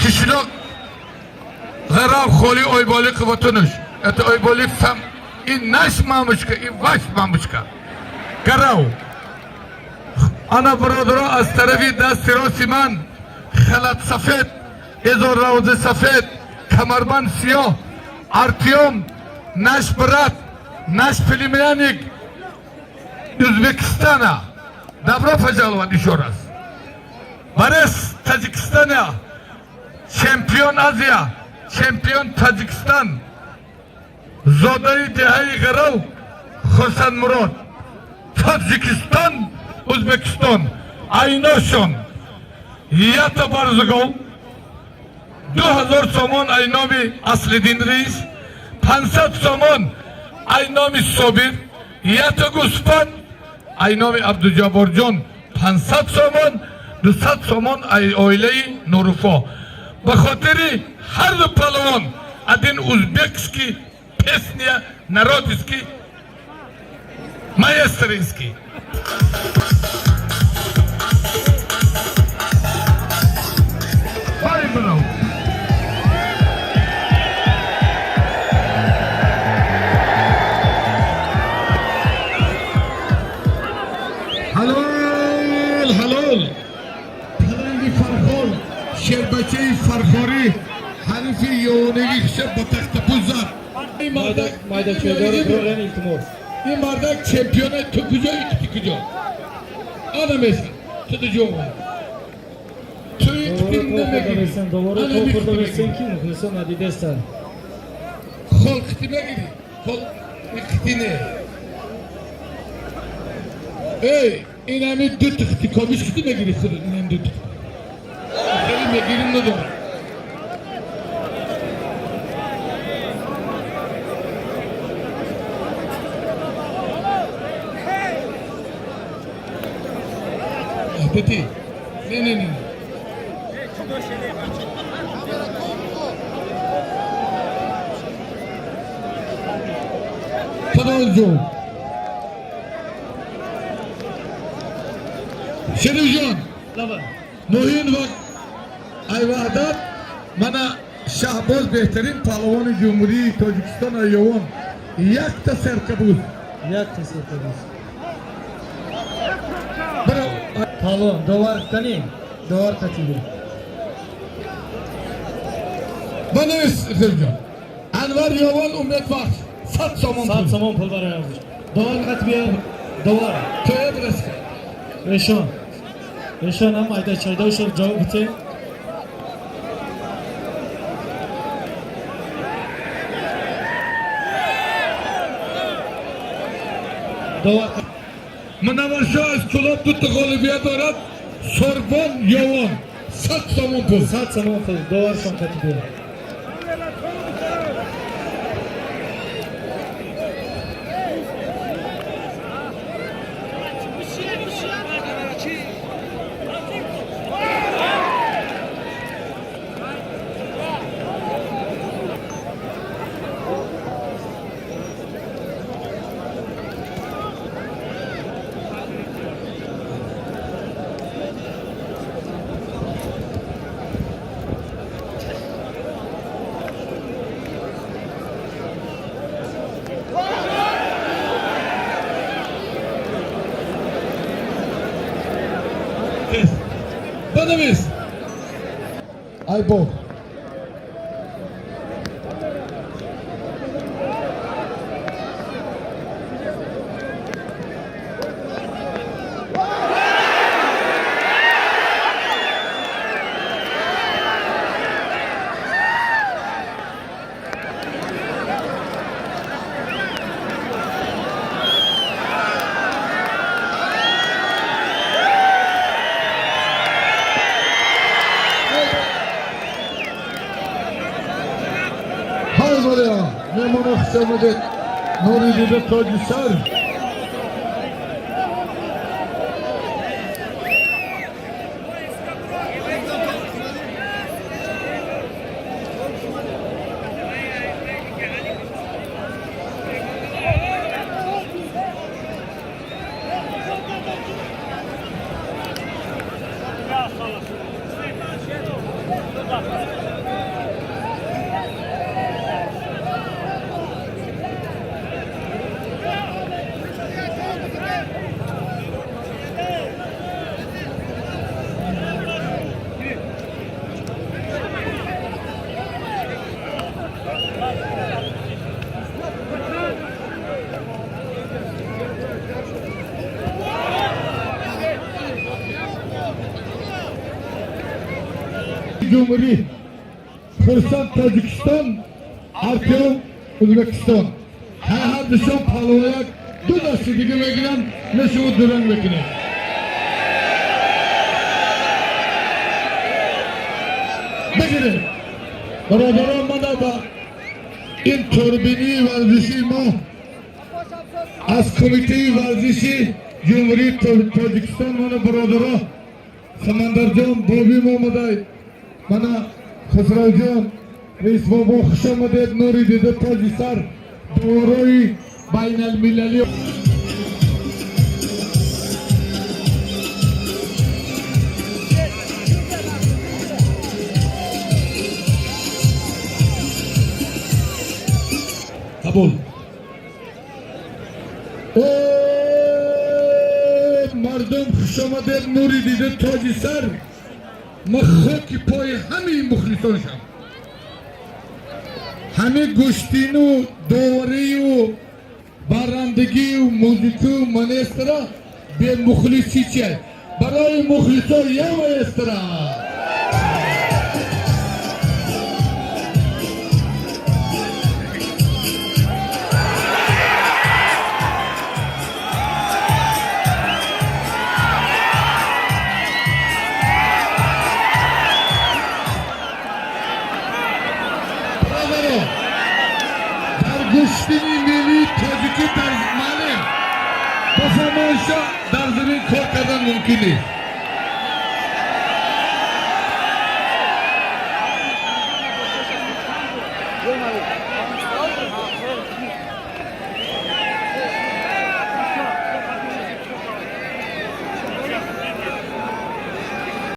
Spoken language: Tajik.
Қишлоқ Ғарав, холи Ойболиқ ватунуш. Это Ойболиқ сам. И наш мамочка, и ваш мамочка. Гарав. Ана, бародаро, аз тарафи дасти рости ман халат сафед, эзор равзи сафед, камарбанд сиёҳ, Артём, наш брат, наш племянник Узбекистана. Добро пожаловать еще раз. Борец Таджикистана, чемпион Азия, чемпион Таджикистан, зодаи деҳаи Ғарав, Хурсандмурод. Тоҷикистон, Узбекистон, айношон ята барзугов 2000 сомон ай номи Аслиддин раис, 500 сомон ай номи Собир, ята гӯспанд ай номи Абдуҷабборҷон 500 сомон, 200 сомон ай оилаи Нуруфо. Ба хотири ҳар ду палавон один узбекский песня, народский, маэстринский. Бай, бирав. Ҳалол, ҳалол! Паланги Фархор, шербачаи фархорӣ, ҳарифи ёнагӣ хиша ба тахтапӯз зад. Ин мардак Майдачойдори бурен, илтимос. Ин мардак чемпиона. Ту куҷо, ту куҷо? Ана меша, ту куҷо? Ту Довара то хӯрда, довара то хӯрда бесен, ки мухлисон надидестанд. Хол қити мегирӣ, хол қити не. Эй, ин ҳами ду тихти комиш қити мегирӣ худат, ин ҳами ду тихти хеле мегирим, надорам. Дети, не, не, не. Худоҷон. Шерифҷон, Муҳин ва Айваҳдат, мана Шаҳбоз, беҳтарин паҳлавони Ҷумҳурии Тоҷикистон, Айёвон, якта серкабуз. Якта серкабуз. Бирав. Палвон, довар кани, довар қатиби. Банавис, Шерифҷон. Анвар Ёвон, Умедбахш, 100 сомон. 100 сомон пул барои арзиш. Довар қатиби, довар. Тоя бираска. Эшон, эшон ҳам майдачайдор шуд, ҷавоб бите. Довар. Мунавваршоҳ аз Кӯлоб дута ғолибият дорад. Сорбон Ёвон, 100 сомон пул. 100 сомон пул, доваршон қатиби. Банавис. Айбо. Ҳайволя, меҳмоно, хуш омадед. Нури дида, тоҷи сар. Ҷумҳурӣ Хурсанд, Тоҷикистон, Артем, Ӯзбекистон. Ҳар душон палвояк ду дасти дига мегиранд, мешаву дуранг мекунем. Бигирем, бародарон. Мана ба ин турбинии варзишии мо аз Кумитаи варзиши Ҷумҳурии Тоҷикистон. Мана, бародаро, Самандарҷон бобим омадай. Мана, Хусравҷон, раис бобо, хуш омадед. Нури дида, тоҷи сар, доварои байналмилалӣ. Қабул. Э, мардум, хуш омадед. Нури дида, тоҷи сар, ма хоки пои ҳамаи мухлисон шам. Ҳами гӯштину доварию барандагию музикию манестра бемухлиси чи? Барои мухлисо я маэстро. Бародаро, дар гӯштини миллии тоҷикӣ дар маълим ба фармоиша дар замин кор кардан мумкин нест.